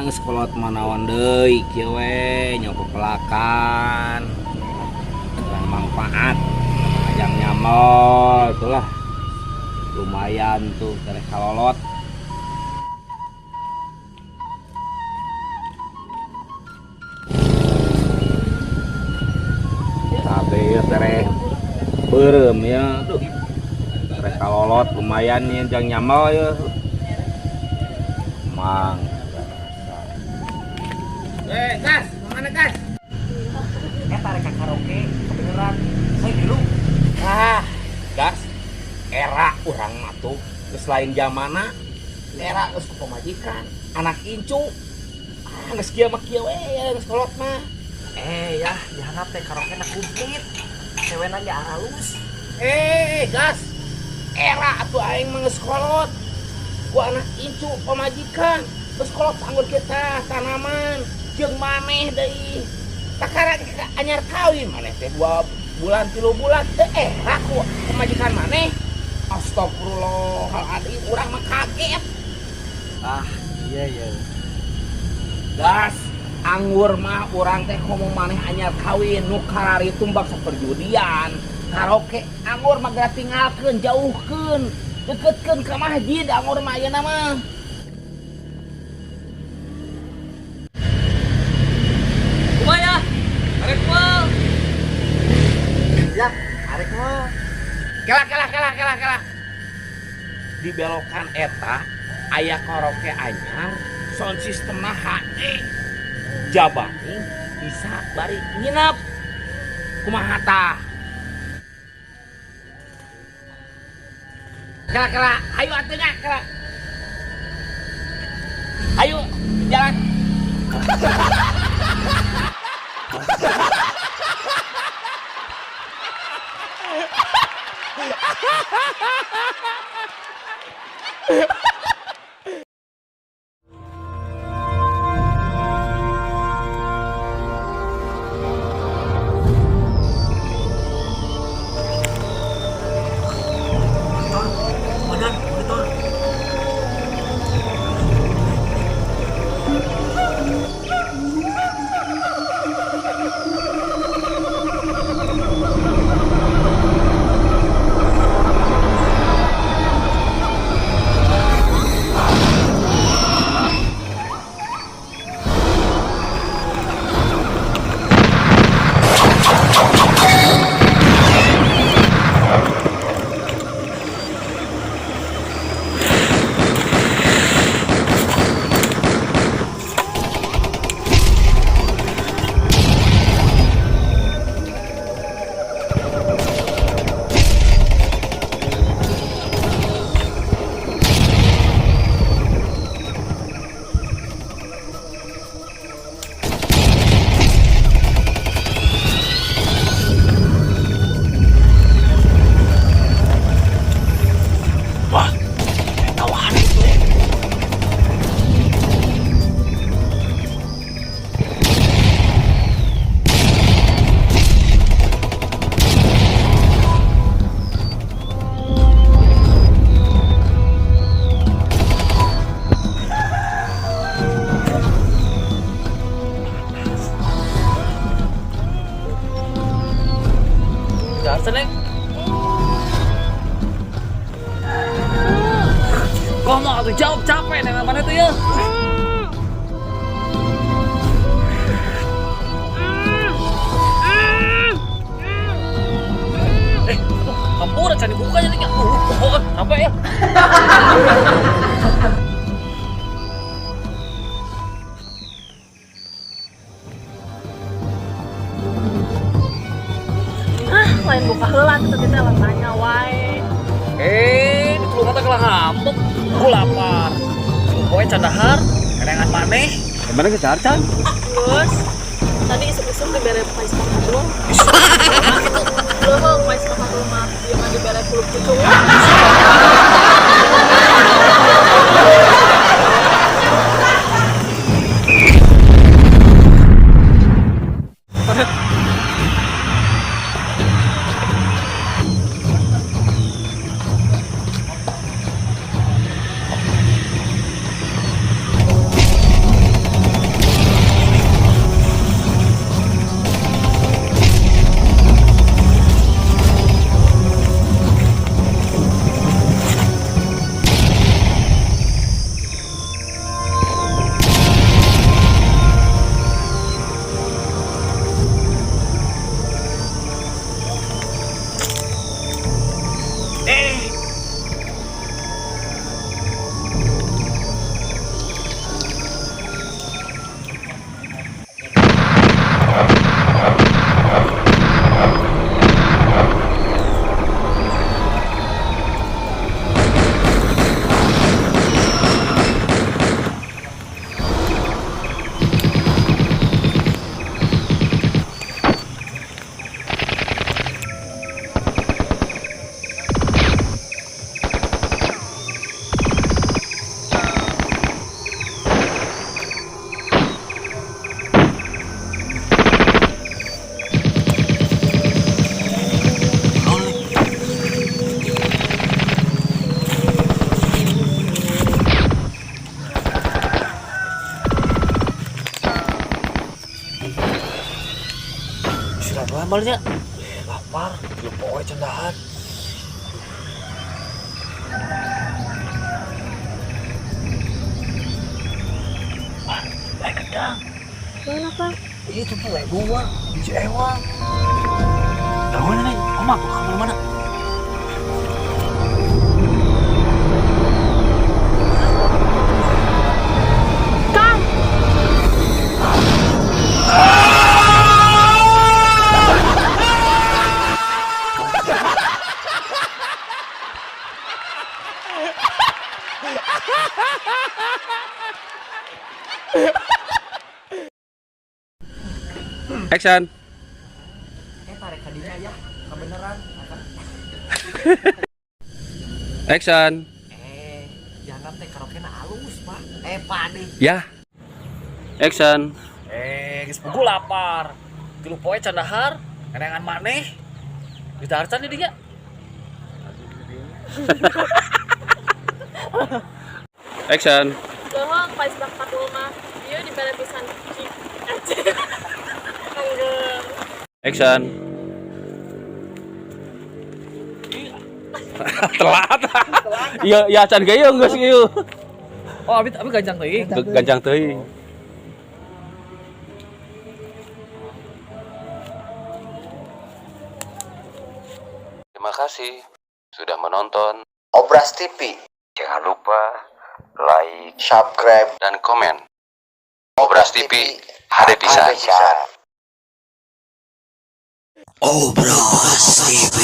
Geus kolot mah naon deui kieu we nya pepelakan. Kurang manfaat. Ajang nyamel itulah. Lumayan tuh tereh kalolot. Cabe ya tereh beureum ya tuh. Tereh kalolot lumayan nih jang nyamel ya. Mang. Gas, mana gas? Tarik ke karaoke, kebeneran. Saya dulu. Ah, gas. Era urang mah tuh geus lain zamana. Era geus ku pamajikan, anak incu. Ah, geus kieu mah kieu we, geus kolot mah. Ya, dihanap teh karaoke na komplit. Cewena ge aralus. Gas. Era atuh aing mah geus kolot. Ku anak incu pamajikan. Geus kolot anggur kita tanaman jeung maneh deui. Takara anyar kawin maneh teh 2 bulan 3 bulan teh era ku pamajikan maneh. Astagfirullahaladzim, urang mah kaget. Ah, iya iya. Gas, anggur mah urang teh ngomong maneh anyar kawin nu karari tumbak saperjudian. Karaoke anggur mah geura tinggalkeun, jauhkeun, deketkeun ka masjid anggur mah ayeuna mah. Kumaha ya? Arek mah. Ya, arek mah. Kela kela kela kela kela. Di belokan eta aya karaoke anyar, sound systemna HD. Jabani bisa bari nginep. Kumaha tah? Kela kela, ayo atuh nya kela. Ayo jalan. Komandan, monitor. Wah, eta wani tuh. Dasar, Neng. Kok mau atuh jawab capek dengan mana tuh ya? Ampun, can dibuka jadi nggak? Capek ya. Ah, lain buka heula kita kita lah nanya wae. Di telur kata kalah ngambek, gua lapar. Pokoknya candahar, kedengan maneh. Gimana ke Can? Terus tadi isuk-isuk dibere pais pakadul. Leuheung pais pakadul mah, ieu mah dibere kuluk cucu. Sambalnya. Lapar, tilu poe can dahar. Wah, baik gedang. Mana, Pak? Itu tuh dua, biji ewang. Tahu mana nih? Oma, kamu mana? Kang! Action. Tarik hadiahnya ya, kebenaran. Action. Jangan teh karaoke na alus, Pak. Pak deh. Ya. Action. Geus pugu lapar. Tilu poe can dahar, neneangan maneh. Geus dahar can di dinya. Action. Bohong, Pak Isbak Patul mah. Ieu dibere pisan cik. Aceh. Enggak. Action. Telat. Iya, ya can ge ieu geus ieu. Oh, abi abi gancang teuing. Gancang teuing. Terima kasih sudah menonton Obras TV. Jangan lupa like, Subscribe dan komen. Obras TV, HD pisan. Obras TV.